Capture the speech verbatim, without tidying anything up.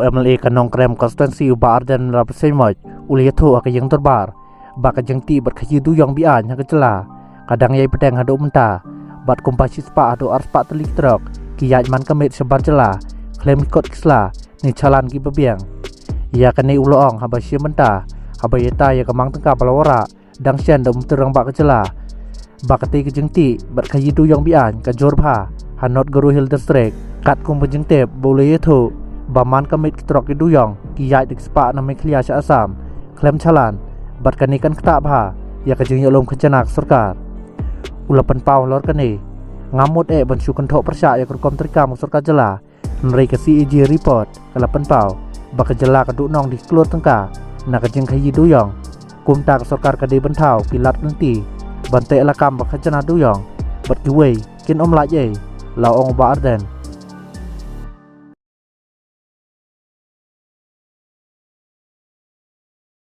M L A ka Nongkrem Constituency u Bah Ardent Miller Basaiawmoit u la ïathuh ha ka ïing dorbar ba ka jingtih bad khaïi duyong be-aiñ ha ka jylla ka dang ïai bteng haduh mynta, bad kumba shispah haduh arspah tylli ki trok ki ïaid man ka miet shabar jylla khlem ki kot ki sla ne ki challan kiba biang. Ïa kane u la ong haba shim bynta haba ïatai ïa ka mang tyngka ba la wanrah dang shen da u Myntri Rangbah ka jylla ba katei ka jingtih bad khaïi duyong be-aiñ ka jur bha ha North Garo Hills District, katkum ka jingtip ba u la ïathuh ba man ka miet ki trok ki duyong ki ïaid da ki spah na Meghalaya sha Assam khlem challan, bad kane kan ktah bha ïa ka jingïalum khajna ka sorkar. U la pynpaw halor kane: Ngam mut eh ban shu kynthoh pyrshah ïa ka rukom treikam ka sorkar jylla, hynrei ka C A G report ka la pynpaw ba ka jylla ka duhnong da ki klur tyngka na ka jingkhaïi duyong. Kumta ka sorkar ka dei ban thaw ki lad ki lynti ban teh lakam ba ka khajna duyong bad kiwei kin ym lait ei, la ong u Bah Ardent.